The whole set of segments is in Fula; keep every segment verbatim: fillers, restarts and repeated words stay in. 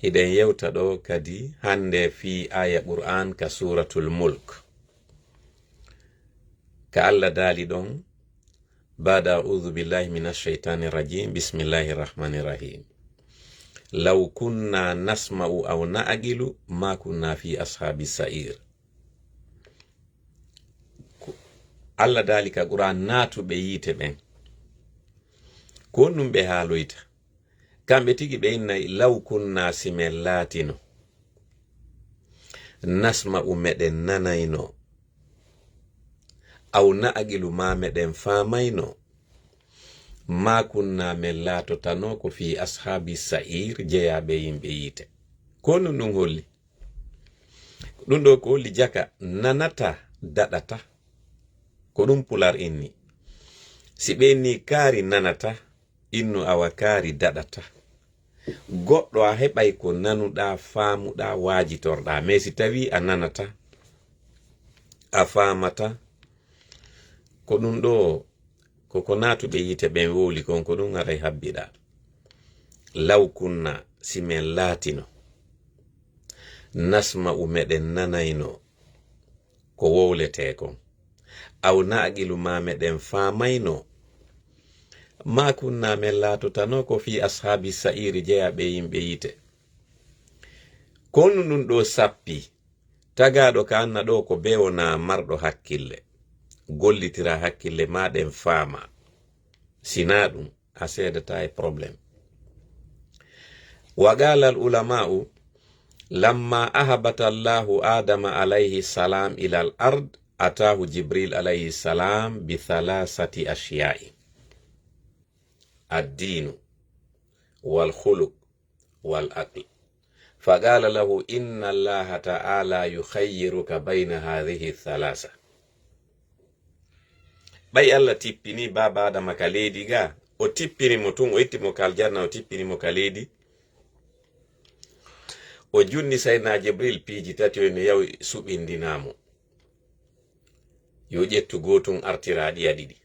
Hiɗen yewta ɗo kadi hannde fii aaya Qur'aan ka Suuratul Mulk. Ka Alla daali ɗon, baada a'uuzu billaahi mina shaytaani rajiim, bismillaahi rahmaani rahiim. Law kunna nasma'u aw na'qilu ma kunna fi ashaabi sa'iir. Ko Alla daali ka Qur'aan, naatuɓe yiite ɓen. Ko honɗum ɓe haaloyta? Kamɓe tigi ɓe innay, law kunna, si men laatino, nasma'u, meɗen nanayno, aw na'qilu, ma meɗen faamayno, ma kunna, men laatotano ko fii ashaabi sa'iir, jeyaaɓe yimɓe yiite. Ko honɗum ɗum holli? Ɗum ɗo ko holli jaka nanata, daɗata. Ko ɗum Pulaar inni. Si ɓe inni kaari nanata, innu awa kaari daɗata. Goɗɗo a heɓay ko nanuɗaa, faamuɗaa, waajitorɗaa. Mais si tawii a nanata, a faamata, ko ɗum ɗo, ko ko naatuɓe yiite ɓen wowli kon, ko ɗum aray habbiɗaa. Law kunna, si men laatino, nasma'u, meɗen nanayno, ko wowletee kon. Aw na'qilu, ma meɗen faamayno. Ma kunna, men laatotano ko fii ashaabi sa'iiri, jeyaaɓe yimɓe yiite. Ko honɗum ɗum ɗo sappi? Tagaaɗo ka anna ɗo ko bee wonaa marɗo hakkille. Gollitira hakkille maa ɗen faama. Si naa ɗum, a seedataa e problème. Wa qaala al ulama'u, lamma ahbata Allahu Adama alayhi salam ila al ard, atahu Jibril alayhi salam bi thalathati ashya'i. Ad-dinu, wal khuluq, wal aql. Fa qala lahu, inna Allaha ta'ala yukhayyiruka bayna hadhihi thalatha. Ɓay Alla tippini baaba Adama ka leydi ga, o tippini mo tun, o itti mo ka aljanna, o tippini mo ka leydi. O junni Sayyidina Jibril piiji tati, o inni yaw suɓindinaa mo. Yo ƴettu gootun artira ɗiya ɗiɗi.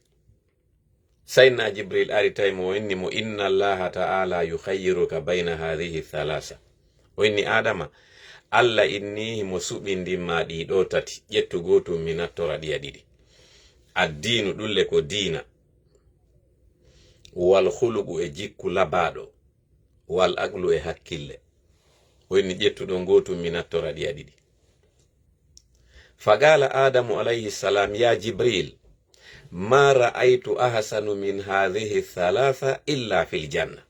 Sayyidina Jibril ari tawi mo, o inni mo, inna Allaha ta'ala yukhayyiruka bayna hadhihi thalatha. O inni, Adama, Alla inni himo suɓindin ma ɗi ɗo tati, ƴettu gootun mi nattora ɗiya ɗiɗi. Addiinu, ɗulle ko diina. Wal khuluqu, e jikku labaaɗo. Wal aqlu, e hakkille. O inni ƴettu ɗon gootun mi nattora ɗiya ɗiɗi. Fa qala Adamu alayhi salam, ya Jibril, ma ra'aytu ahsanu min hadhihi thalatha illa fil janna.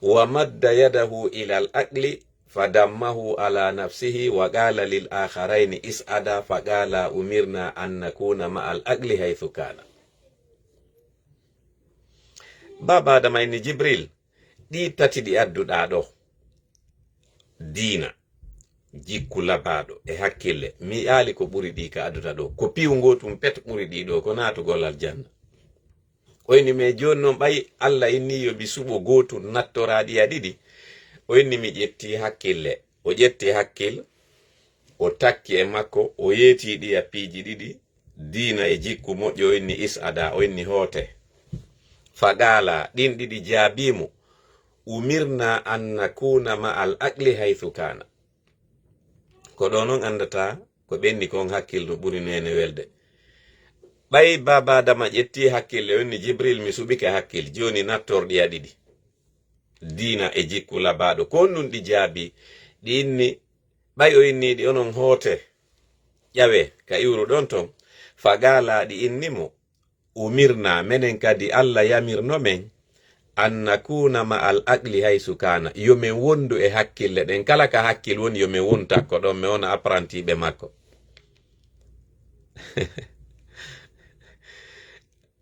Wa madda yadahu ila al aqli fa dammahu ala nafsihi wa qala lil akharayni is'ada fa qala umirna an nakuna ma al aqli haythu kana. Baaba Adama inni Jibril, ɗi tati ɗi adduɗaa ɗo, diina, jikku labaaɗo e hakkille, mi yi'aali ko ɓuri ɗi ka adduɗaa ɗo. Ko piiw ngootun pet ɓuri ɗi ɗo, ko naatugol aljanna. O inni, mais jooni non ɓay Alla inni yo mi suɓo gootun nattora ɗiya ɗiɗi. O inni mi ƴetti hakkille. O ƴetti hakkil, o takki e makko, o yeeti ɗiya piiji ɗiɗi, diina e jikku moƴƴo, o inni is'ada, o inni hoote. Fa qala, ɗin ɗiɗi jaabii mo, umirna an nakuna ma al aqli haythu kana. Ko ɗo non anndata ko ɓenni kon hakkil no ɓuri neene welde. Ɓay baaba Adama ƴetti hakkille, o inni Jibril, mi suɓike hakkil, jooni nattor ɗiya ɗiɗi. Diina e jikku labaaɗo, ko honɗum ɗi jaabii? Ɗi inni, ɓay o inni ɗi onon hoote, ƴawe ka iwruɗon ton, fa qala, ɗi inni mo, umirna, menen kadi Alla yamirno men, an nakuna ma al aqli haythu kana, yo men wondu e hakkille ɗen, kala ka hakkil woni yo men wondu takko ɗon, men wona apprentiɓe makko.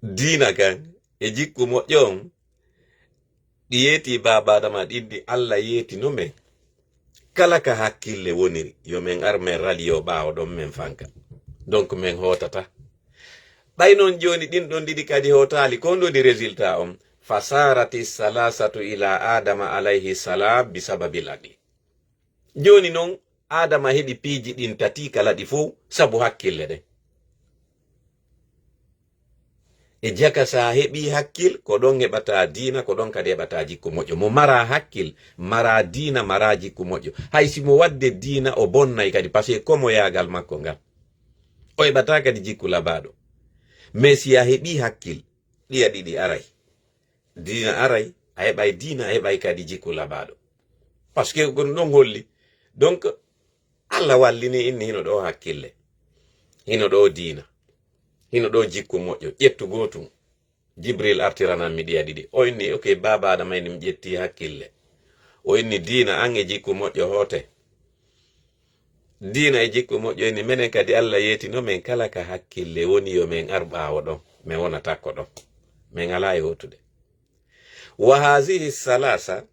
Diina kan e jikku moƴƴo on, ɗi yeeti baaba Adama, ɗin ɗi Alla yeetino men. Kala ka hakkille woniri, yo men ar men raliyo ɓaawo ɗon men fanka. Donc men hootata. Ɓay non jooni ɗin ɗon ɗiɗi kadi hootaali, ko honɗum woni résultat on? Fasarati salasatu ila Adama alayhi salam bi sababil aqli. Jooni non Adama heɓi piiji ɗin tati kala ɗi fow sabu hakkille ɗen. E jaka, so a heɓii hakkil, ko ɗon heɓataa diina, ko ɗon kadi heɓataa jikku moƴƴo. Mo maraa hakkil, maraa diina, maraa jikku moƴƴo. Hay si mo waɗde diina, o bonnay kadi, parce que komoyaagal makko ngal. O heɓataa kadi jikku labaaɗo. Mais si a heɓii hakkil, ɗiya ɗiɗi aray. Diina aray, a heɓay diina, a heɓay kadi jikku labaaɗo. Parce que ko ɗum ɗon holli. Donc, Allah wallini, inni hino ɗo hakkille. Hino ɗo diina. Hino ɗo jikku moƴƴo. Ƴettu gootum. Jibril artiranan mi ɗiya ɗiɗi. O inni, "Ok, baaba Adama, inni mi ƴetti hakkille." O inni, "Diina an e jikku moƴƴo hoote." Diina e jikku moƴƴo, inni menen kadi Allah yeetino men kala ka hakkille woni yo men ar ɓaawo ɗon. Men wona takko ɗon. Men alaa e hootude. "Wa hazihi salasa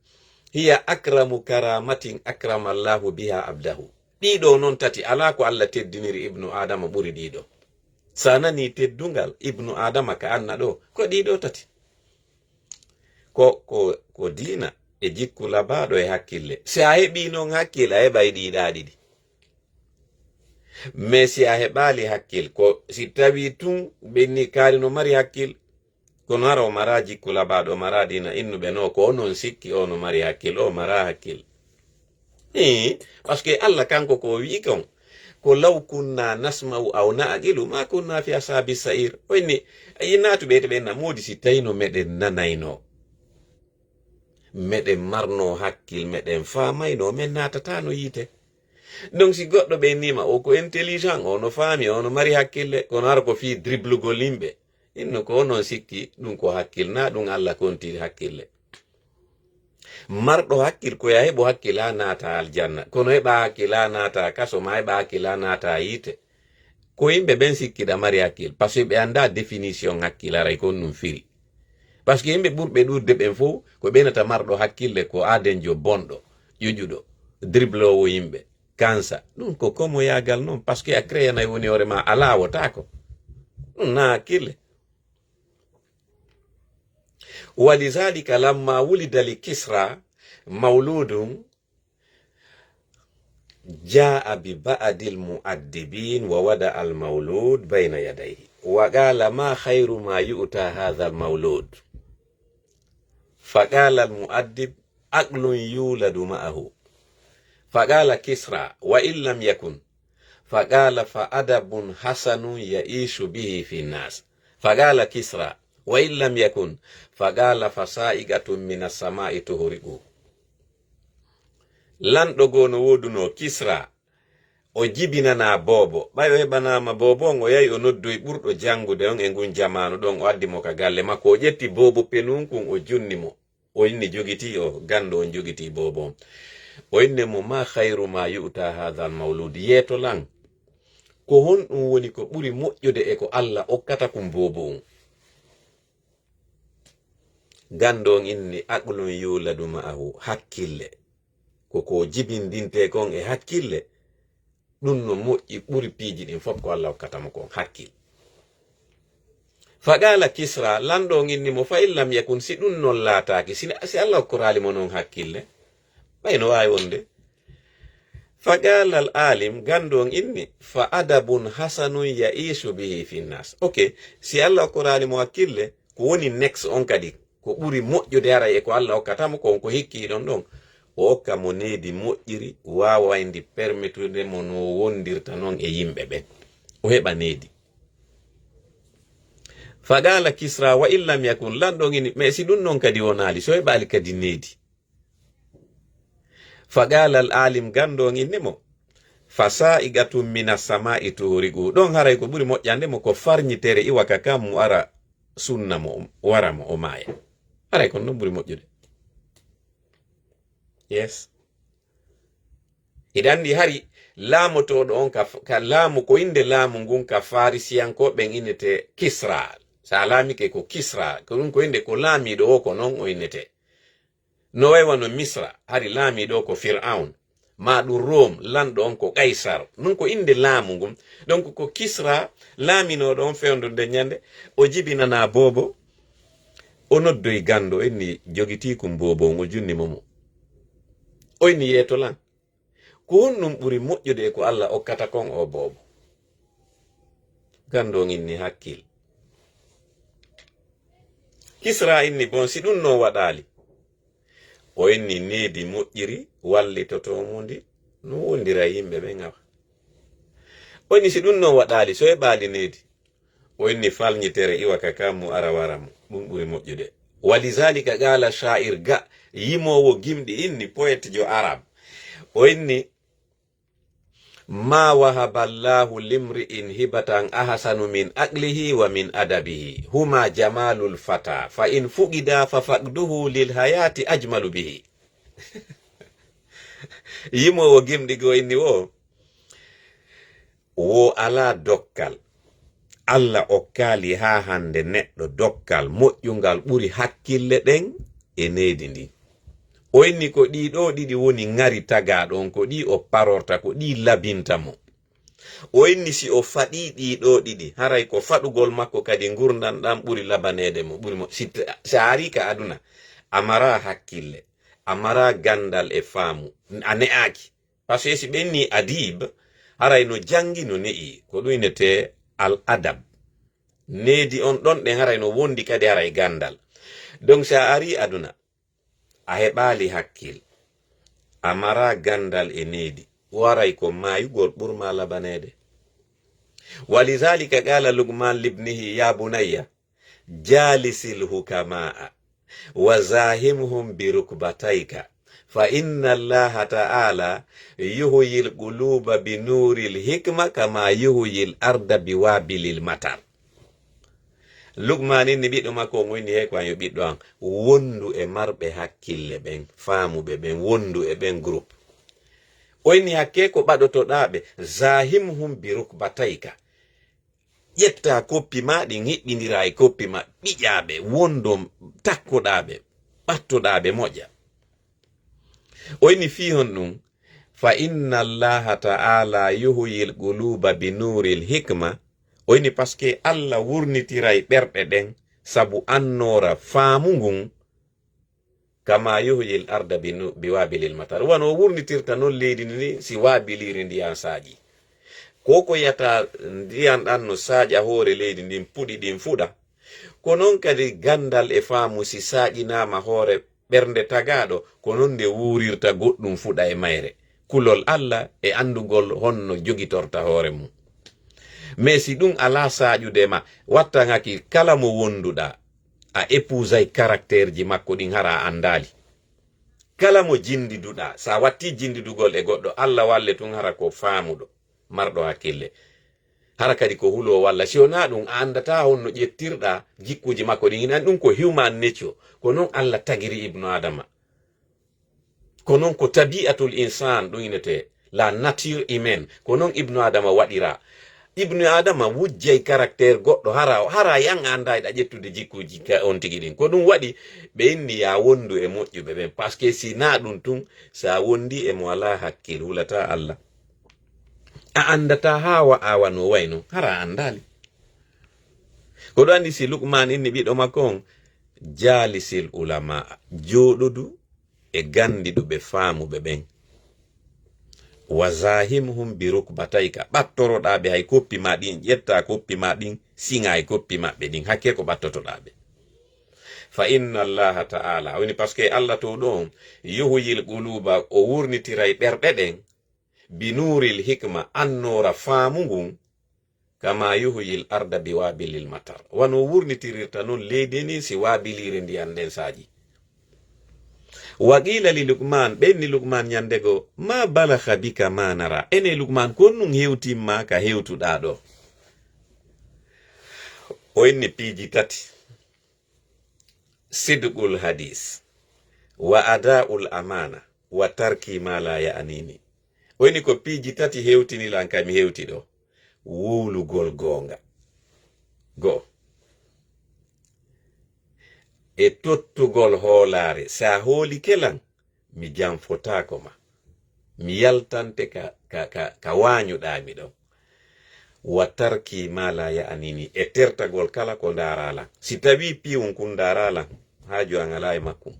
hiya akramu karamatin akrama Allahu biha abdahu." Ɗiɗo non tati, alaa ko Allah teddiniri Ibnu Adama ɓuri ɗiɗo. Sa nani teddungal Ibnu Adama ka anna ɗo, ko ɗiɗo tati. Ko, ko, ko diina e jikku labaaɗo e hakkille. Si a heɓii non hakkille, a heɓay ɗiɗa ɗiɗi. Mais si a heɓaali hakkil, ko si tawi tun ɓenni kaari no mari hakkil, kono hara o maraa jikku labaaɗo, o maraa diina, innuɓe no, ko onon sikki o no mari hakkil, o maraa hakkil. Ii, parce que Allah kanko ko o wi'i kon, ko, "Law kunna nasma'u aw na'qilu ma kunna fi ashabi sa'ir." O inni, "Yi naatuɓe ete ɓen na moodi si tawino meɗen nanayno. Meɗen marno hakkil, meɗen faamayno, men naatatano yiite." Donc si goɗɗo ɓe innima o ko intelligent, o no faami, o no mari hakkille, kono hara ko fii driblugol yimɓe, inno ko onon sikki ɗum ko hakkil, na ɗum Allah kontiri hakkille. Marɗo hakkil ko ya heɓo hakkil ha naata aljanna, kono heɓa hakkil ha naata kaso, ma heɓa hakkil ha naata yiite. Ko yimɓe ɓen sikkiɗa mari hakkil, parce que ɓe annda définition hakkil aray kon ɗum firi. Parce que yimɓe ɓurɓe ɗuuɗde ɓen fof ko ɓe nata marɗo hakkille ko aadenjo bonɗo, ƴuƴuɗo, driblowo yimɓe, kansa. Ɗum ko komoyaagal non, parce que a créanay woni hoore ma, a laawotaako. Ɗum na hakkille. Walidhalika lamma wulida li Kisra mawludun jaa bi ba'dil mu'addibin wa wada al mawlud bayna yadayhi. Wa qala, "Ma khayru ma yu'ta hadha al mawlud?" Fa qala al mu'addib, "Aqlun yuladu ma'ahu." Fa qala Kisra, "Wa in lam yakun?" Fa qala, "Fa adabun hasanun ya'ishu bihi fi nnas." Fa qala Kisra, "Wa in lam yakun?" Fa qala, "Fa sa'iqatun min as-sama'i tuhriqu." Lanɗo goo no woodunoo Kisra, o jibinanaa boobo. Ɓay o heɓanaama boobo on, o yahi o noddoyi ɓurɗo janngude on e ngun jamaanu ɗon, o addi mo ka galle makko. O ƴetti boobo penunkun, o junni mo. O inni jogitii o, ganndo on jogitii boobo on. O inni mo, "Ma khayru ma yu'ta hadha al mawlud?" Yeeto lan, ko honɗum woni ko ɓuri moƴƴude e ko Allah okkata kun boobo on? Ganndo on inni, "Aqlun yuladu ma'ahu", hakkille. Ko ko jibindintee kon e hakkille, ɗum no moƴƴi ɓuri piiji ɗin fof ko Allah hokkata mo kon, hakkil. Fa qala Kisra, lanɗo on inni mo, "Fa in lam yakun, si ɗum non laataaki, si, si Allah okkoraali mo non hakkille, ɓay no waawi wonde." Fa qala al alim, ganndo on inni, "Fa adabun hasanun ya'ishu bihi fi nnas." Ok, si Allah okkoraali mo hakkille, ko woni next on kadi? Ko ɓuri moƴƴude haray e ko Allah hokkata mo kon, ko hikkiiɗon ɗon, o okka mo needi moƴƴiri, waawayndi permetude mo no wondirta non e yimɓe ɓen. O heɓa needi. Fa qala Kisra, "Wa in lam yakun?" Lanɗo on inni, "Mais si ɗum non kadi wonaali, so heɓaali kadi needi?" Fa qala al alim, ganndo on inni mo, "Fa sa'iqatun min as-sama'i tuhriqu." Ɗon haray ko ɓuri moƴƴande mo ko farñitere iwa ka kammu ara sunna mo, wara mo, o maaya. Haray kon non ɓuri moƴƴude. Yes. Hiɗa anndi hari laamotooɗo on ka, ka laamu, ko innde laamu ngun ka Farisiyankooɓe ɓen innete Kisra. Sa laamike ko Kisra, ko ɗum ko innde ko laamiiɗo o ko non o innete. No way wano Misra, hari laamiiɗo ko Fir'awn. Ma ɗum Rom, lanɗo on ko Kaysar. Ɗum ko innde laamu ngun. Donc ko Kisra, laaminooɗo on fewndo nden ñande, o jibinanaa boobo, o noddoyi ganndo, o inni jogitii kun boobo on, o junni mo mo. O inni yeeto lan. Ko honɗum ɓuri moƴƴude e ko Allah okkata kon o boobo? Ganndo on inni hakkil. Kisra inni, bon, si ɗum no waɗaali. O inni needi moƴƴiri, wallitoto mo ndi, no wondira yimɓe ɓen awa. O inni si ɗum no waɗaali, so heɓaali needi. O inni falñitere iwa ka kammu ara wara mo. Ɗum ɓuri moƴƴude. Walizalika qala sha'ir ga, yimoowo gimɗi inni, poète jo arab. O inni, ما وهب الله لامرئ هبة أحسن من عقله ومن أدبه، هما جمال الفتى، فإن فقدا ففقده للحياة أجمل به. Yimoowo gimɗi goo inni wo, wo alaa dokkal. Alla okkaali haa hannde neɗɗo dokkal moƴƴungal ɓuri hakkille ɗen e needi ndin. O inni ko ɗii ɗoo ɗiɗi woni ŋari tagaaɗo on, ko ɗii o parorta, ko ɗii labinta mo. O inni si o faɗii ɗii ɗoo ɗiɗi, haray ko faɗugol makko kadi ngurndan ɗan ɓuri labaneede mo, ɓuri mo. Si t-, si a arii ka aduna, a maraa hakkille, a maraa ganndal e faamu, a ne'aaki. Parce que si ɓenni adib, haray no janngi, no ne'i, ko ɗum innetee al adab. Needi on ɗon ɗen haray no wondi kadi haray ganndal. Donc si a arii aduna, a heɓaali hakkil, a maraa ganndal e needi, waray ko maayugol ɓurmaa labaneede. ولذلك قال لقمان لابنه يا بني جالس الحكماء وزاحمهم بركبتيك فإن الله تعالى يحيي القلوب بنور الحكمة كما يحيي الأرض بوابل المطر. Lukman inni ɓiɗɗo makko on, o inni, hey ko an yo ɓiɗɗo an, wondu e marɓe hakkille ɓen, faamuɓe ɓen, wondu e ɓen groupe. O inni hakkee ko ɓaɗotoɗaa ɓe, zahimhum bi rukbatayka. Ƴetta koppi ma ɗin, hiɓɓindira e koppi ma, ɓiƴaa ɓe, wondo, takkoɗaa ɓe, ɓattoɗaa ɓe moƴƴa. O inni fii honɗum, fa inna Allaha ta'ala yuhyil quluba bi nuril hikma. O inni parce que Alla wurnitiray ɓerɗe ɗen sabu annoora faamu ngun, kama yuhyil arda bi nu-, bi wabilil matar. Wano o wurnitirta non leydi ndi si waabiliri ndiyan saaƴi. Ko ko yata ndiyan ɗan no saaƴa hoore leydi ndin, puɗi ɗin fuɗa. Ko non kadi gandal e faamu si saaƴinaama hoore ɓernde tagaaɗo, ko non nde wuurirta goɗɗum fuɗa e mayre. Kulol Alla e andugol honno jogitorta hoore mum. Mais si ɗum alaa saaƴude ma, wattan hakkil kala mo wonduɗaa, a épousay caractère ji makko ɗin hara a andaali. Kala mo jindiduɗaa, sa watti jindidugol e goɗɗo, Alla walle tun hara ko faamuɗo, marɗo hakkille. Hara kadi ko huloowo Alla. Si wonaa ɗum, a andataa honno ƴettirɗaa jikkuuji makko ɗin. Hinan ɗum ko human nature. Ko non Alla tagiri Ibnu Adama. Ko non ko tabi'atul insan ɗum inete, la nature humaine. Ko non Ibnu Adama waɗira. Ibnu Adama wujjay caractère goɗɗo hara, hara yan a andaa ɗa ƴettude jikkuuji ka on tigi ɗin. Ko ɗum waɗi ɓe inni ya wondu e moƴƴuɓe ɓen. Parce que si na ɗum tun, sa wondi e mo alaa hakkil, hulataa Alla. A andataa haa wa-, a wano wayno, hara a andaali. Ko ɗo andi si Lukman inni ɓiɗɗo makko on, jalisil ulama, jooɗodu e gandiɗuɓe faamuɓe ɓen. Wa zahimhum bi rukbatayka, ɓattoroɗaa ɓe hay koppi ma ɗin, ƴetta koppi ma ɗin, siŋa e koppi maɓɓe ɗin, hakke ko ɓattotoɗaa ɓe. Fa inna Allaha ta'ala, woni parce que Alla to ɗo on, yuhyil quluba, o wurnitiray ɓerɗe ɗen, bi nuril hikma, annoora faamu ngun, kama yuhyil arda bi wabilil matar. Wano wurnitirirta non leydi ni si waabiliri ndiyan nden saaƴi. Wa qila li Lukman, ɓe inni Lukman ñande go, ma balagha bika ma nara. Ene Lukman, ko honɗum hewtimma ka hewtuɗaa ɗo? O inni piiji tati. Sidqul hadis, wa ada'ul amana, wa tarki ma la ya'nini. O inni ko piiji tati hewtini lan ka mi hewti ɗo. Wowlugol goonga. Go'o. E tottugol hoolaare. Sa hoolike lan, mi janfotaako ma. Mi yaltante ka, ka, ka, ka waañuɗaa mi ɗon. Wa tarki ma la ya'nini, e tertagol kala ko ndaaraa lan. Si tawii piiwun kun ndaaraa lan, haaju an alaa e makkun.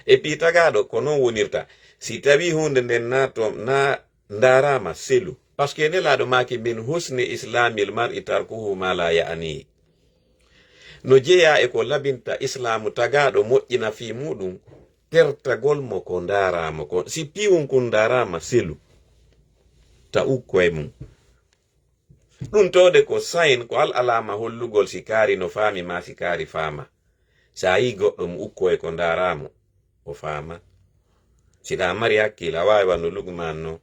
E pii tagaaɗo, ko non wonirta. Si tawii huunde nden na to, na ndaaraama, selu. Parce que Nelaaɗo maaki, min husni islamil mar'i tarkuhu ma la ya'nihi. No jeyaa e ko labinta Islaamu tagaaɗo moƴƴina fii muuɗum, tertagol mo ko ndaaraama ko. Si piiwun kun ndaaraama, selu, ta ukko e mun. Ɗun towde ko sayin, ko al alaama hollugol si kaari no faami maa si kaari faama. Si a yii goɗɗo mo ukko e ko ndaaraamo, o faama. Si ɗa mari hakkil, a waawi wano Lugmaan no.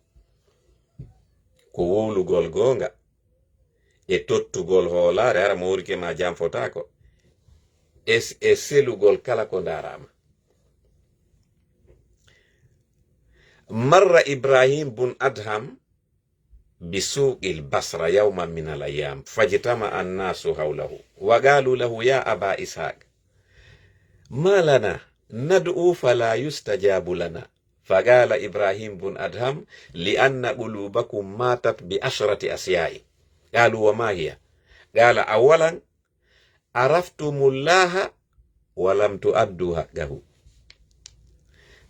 Ko wowlugol goonga e tottugol hoolaare, hara mo wowlike ma janfotaako, e, e selugol kala ko ndaaraama. Marra Ibrahim bun Adham بسوق البصرة يوما من الأيام فاجتمع الناس حوله وقالوا له يا أبا إسحاق ما لنا ندعو فلا يستجاب لنا فقال إبراهيم بن أدهم لأن قلوبكم ماتت بعشرة أشياء قالوا وما هي؟ قال أولا عرفتم الله ولم تؤدوا حقه.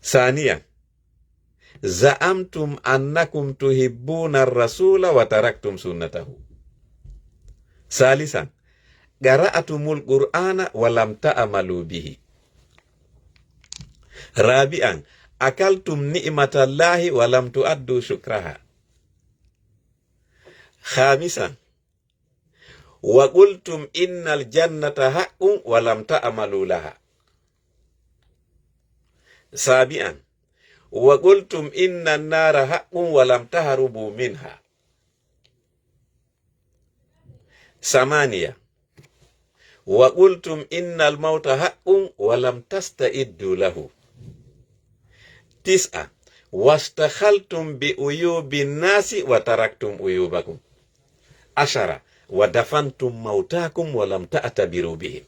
ثانيا، زعمتم أنكم تحبون الرسول وتركتم سنته. ثالثا، قرأتم القرآن ولم تعملوا به. رابعا، أكلتم نعمة الله ولم تؤدوا شكرها. خامسا، وقلتم إن الجنة حق ولم تعملوا لها. سابعا، وقلتم إن النار حق ولم تهربوا منها. ثمانية، وقلتم إن الموت حق ولم تستعدوا له. تسعة، واشتغلتم بعيوب الناس وتركتم عيوبكم. عشرة، ودفنتم موتاكم ولم تعتبروا بهم.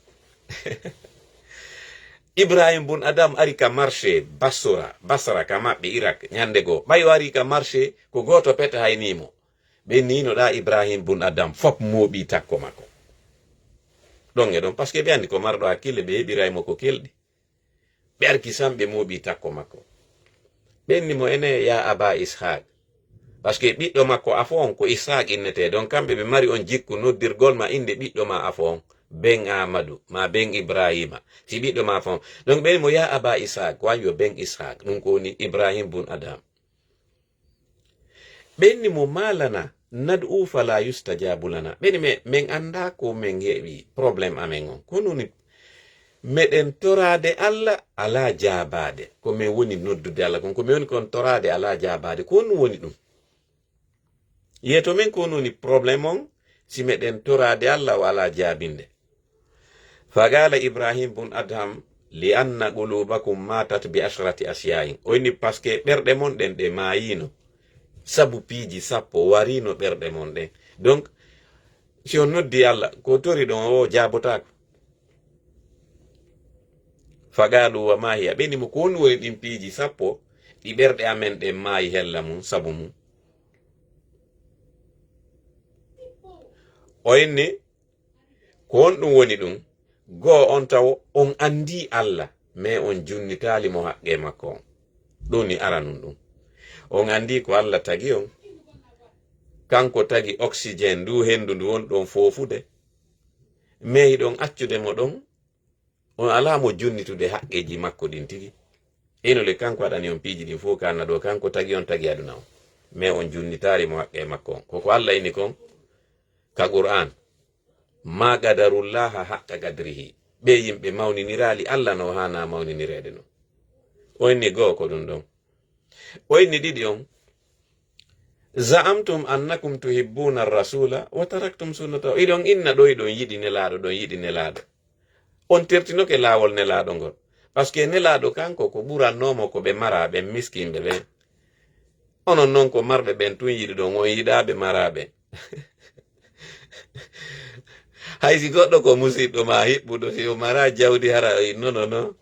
Ibrahim bun Adam ari ka marché Basra, Basra ka maɓɓe Irak, ñande goo. Ɓay o ari ka marché, ko gooto pete haynii mo. Ɓe ni no ɗa Ibrahim bun Adam, fop mooɓi takko makko. Ɗon e ɗon, parce que ɓe anndi ko marɗo hakkille, ɓe heɓiray mo ko kelɗi. Ɓe arki sam, ɓe mooɓi takko makko. Ɓe inni mo ene, ya Aba Ishaq. Parce que ɓiɗɗo makko afo on ko Ishaq innetee. Donc kamɓe ɓe mari on jikku noddirgol ma innde ɓiɗɗo ma afo on. Ben Amadou, ma ben Ibrahima. Si ɓiɗɗo ma afo on. Donc ɓe inni mo ya Aba Ishaq, ko an yo ben Ishaq. Ɗum ko woni Ibrahim bun Adam. Ɓe inni mo, "Ma lana nad'u fala yustajabu lana." Ɓe inni, "Men, men anndaa ko men heɓi problème amen on. Ko non woni meɗen toraade Alla alaa jaabaade. Ko men woni noddude Alla kon, ko men woni kon toraade alaa jaabaade. Ko honɗum woni ɗum? Yeeto men ko honɗum woni problème on si meɗen toraade Alla o alaa jaabinde." Faqala Ibrahim bun Adham, "Li anna qulubakum matat bi ashrati ashya'in." O inni, "Parce que ɓerɗe mon ɗen ɗe maayiino sabu piiji sappo, wariino ɓerɗe mon ɗen." Donc, si on noddi Alla, ko tori ɗon o jaabotaako. Faqalu wa ma hiya. Ɓe inni mo, "Ko honɗum woni ɗin piiji sappo ɗi ɓerɗe amen ɗen maayi hella mum, sabu mum?" O inni, "Ko honɗum woni ɗum? Goo on tawo on anndi Alla, mais on junnitaali mo haqqee makko on. Ɗum ni aranun ɗum. On anndi ko Alla tagi on. Kanko tagi oxygène, ndu henndu ndu won ɗon foofude. Mais hiɗon accude mo ɗon, on alaa mo junnitude haqqeeji makko ɗin tigi. Inole kanko waɗani on piiji ɗin fof ka anna ɗo, kanko tagi on, tagi aduna on. Mais on junnitaali mo haqqee makko on. Koko Alla inni kon ka Qur'an. Ma qadarullaha haqqa qadrihi. Ɓe yimɓe mawniniraali Alla no haana mawninireede no." O inni goo ko ɗum ɗon. O inni ɗiɗi on, "Za'amtum annakum tuhibbuna rasula wa taraktum sunnatahu." Iɗon inna ɗo iɗon yiɗi Nelaaɗo, ɗon yiɗi Nelaaɗo. On tertinoke laawol Nelaaɗo ngol. Parce que Nelaaɗo kanko ko ɓurannoo mo ko ɓe maraa ɓen miskinɓe ɓen. Onon non ko marɓe ɓen tun yiɗuɗon, on yiɗaa ɓe maraa ɓen. Hay si goɗɗo ko musiɗɗo ma hiɓɓuɗo, si o maraa jawdi hara o innono no.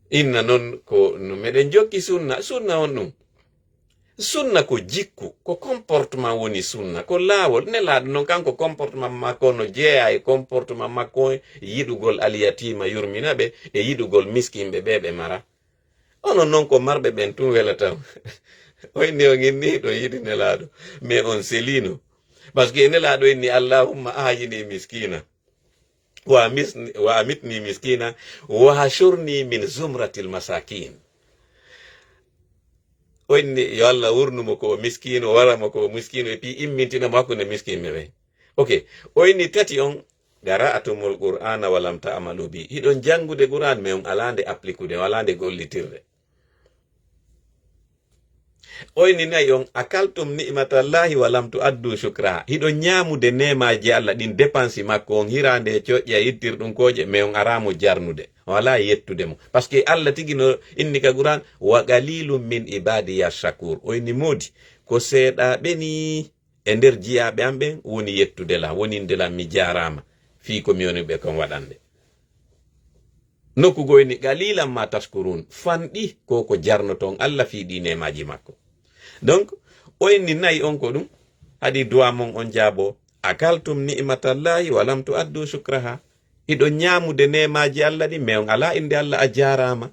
Inna non ko no meɗen jokki sunna. Sunna on ɗum. Sunna ko jikku, ko comportement woni sunna, ko laawol. Nelaaɗo non kanko comportement makko no jeyaa e comportement makko e yiɗugol alyatima yurmina ɓe e yiɗugol miskinɓe ɓe ɓe mara. Onon non ko marɓe ɓen tun welata on. O inni on inni ɗo yiɗi Nelaaɗo, mais on selino. Parce que Nelaaɗo inni, "Allahumma ahayini miskina." Wa mis-, wa amitni miskina, wa hashurni min zumratil masakin. O inni, yo Allah wurnu mo ko o miskino, wara mo ko o miskino, e pi immintina mo hakkunde miskinɓe ɓen. Ok, o inni tati on, qara'atumul Qur'ana wa lam ta'malu bi. Hiɗon janngude Qur'an, mais on alaa nde applikude, on alaa nde gollitirde. O inni nayi on, akaltum ni'matallahi wa lam tu'addu shukraha. Hiɗon ñaamude neemaaji Allah ɗin, dépense makko on, hiraande e coƴƴa, ittirɗum kooƴe, mais on araa mo jarnude. On alaa yettude mo. Parce que Allah tigi no inni ka Qur'an, wa qalilum min ibadiya shakur. O inni moodi, ko seeɗaaɓe nii e nder jiyaaɓe am ɓen woni yettude la, woninde la mi jaaraama fii ko mi woni ɓe kon waɗande. Nokku goo inni, qalilan ma tashkurun, fanɗi ko ko jarnoton Allah fii ɗi neemaaji makko. Donc, o inni nayi on ko ɗum, haɗi du'a mon on jaabo, akaltum ni'matallahi wa lam tu'addu shukraha. Hiɗon ñaamude neemaaji Allah ɗin, mais on alaa innde Allah a jaaraama.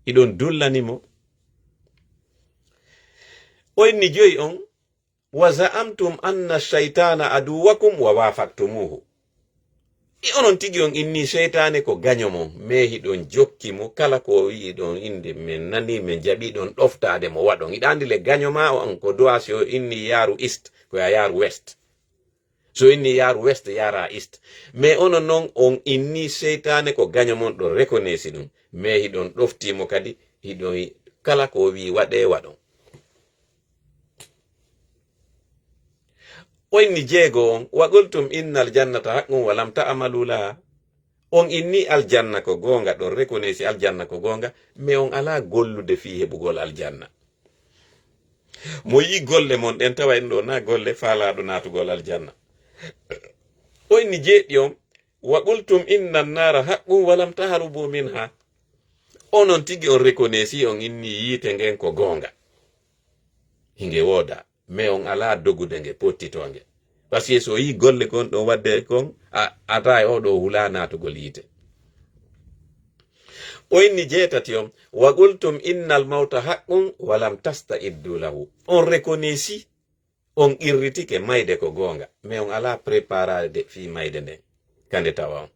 Hiɗon dullani mo. O inni joyi on, wa za'amtum anna shaytana aduwwakum wa wafaqtumuhu. E onon tigi on inni seytaane ko gaño mon, mais hiɗon jokki mo, kala ko o wi'i ɗon innde, men nani, men jaɓi ɗon ɗoftaade mo waɗon. Hiɗa anndi le gaño ma on ko du'a si o inni yaaru east, ko ya yaaru west. So inni yaaru west, yaara east. Mais onon non on inni seytaane ko gaño mon, ɗon reconnaître ɗum. Mais hiɗon ɗofti mo kadi, hiɗon kala ko o wi'i waɗee, waɗon. O inni jeego on, wa qultum innal jannata haqqun wa lam ta'malu laha. On inni aljanna ko goonga, ɗon reconnaître aljanna ko goonga, mais on alaa gollude fii heɓugol aljanna. Mo yi'i golle mon ɗen, tawa en ɗo na golle faalaaɗo naatugol aljanna. O inni jeeɗi on, wa qultum innan nara haqqun wa lam taharubu minha. Onon tigi on reconnaître on inni yiite ngen ko goonga. Hinge wooda, mais on alaa dogude nge, pottitoo nge. Parce que so yi'i golle kon ɗon waɗde kon, a, ata e oɗo hulaa naatugol yiite. O inni jeetati on, wa qultum innal mawta haqqun wa lam tasta'iddu lahu. On reconnaître, on qirritike mayde ko goonga, mais on alaa préparade fii mayde nden, ka nde tawa on.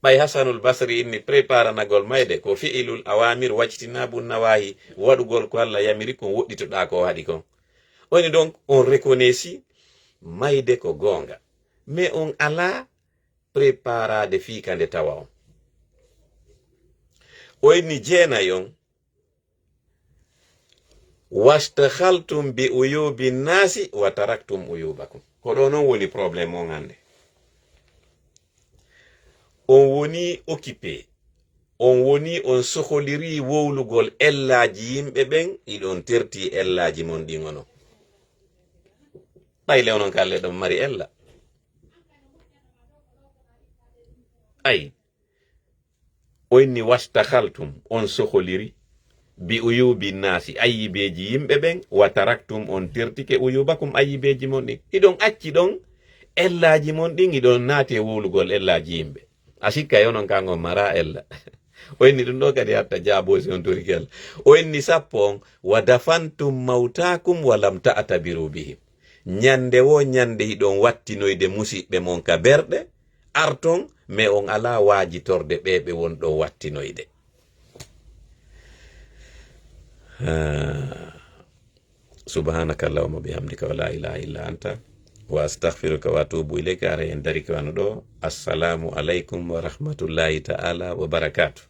Ɓay Hasanul Basri inni préparanagol mayde ko fi'ilul awamir wajtinabu nawahi, waɗugol ko Allah yamiri kon, woɗɗitoɗaa ko o haɗi kon. O inni donc, on reconnaître mayde ko goonga, mais on alaa préparade fii ka nde tawa on. O inni jeenay on, wastakhaltum bi uyubi nnasi wa taraktum uyubakum. Ko ɗo non woni problème on hannde. On woni occupé. On woni on soholirii wowlugol ellaaji yimɓe ɓen, hiɗon terti ellaaji mon ɗin onon. Ɓay le onon ka le ɗon mari ella. Ay. O inni wastakhaltum, on soholiri, bi uyubi nnasi, ayibeeji yimɓe ɓen, wa taraktum, on tertike uyubakum, ayibeeji mon ɗin. Hiɗon acci ɗon ellaaji mon ɗin, hiɗon naati e wowlugol ellaaji yimɓe. A sikka e onon kan on mara ella. O inni ɗum ɗo kadi hatta jaaboo si on torike ella. O inni sappo on, wa dafantum mawtakum wa lam ta'tabiru bihim. Ñande wo ñande hiɗon wattinoyde musiɓɓe mon ka berɗe, arton, mais on alaa waajitorde ɓe ɓe won ɗon wattinoyde. Ah. Subhanaka Allahumma bihamdika wa la ilaha illa anta, wa astaghfiruka wa atubu ilayka. Ara en darike wano ɗo. Assalamu alaikum wa rahmatullahi ta'ala wa barakatuh.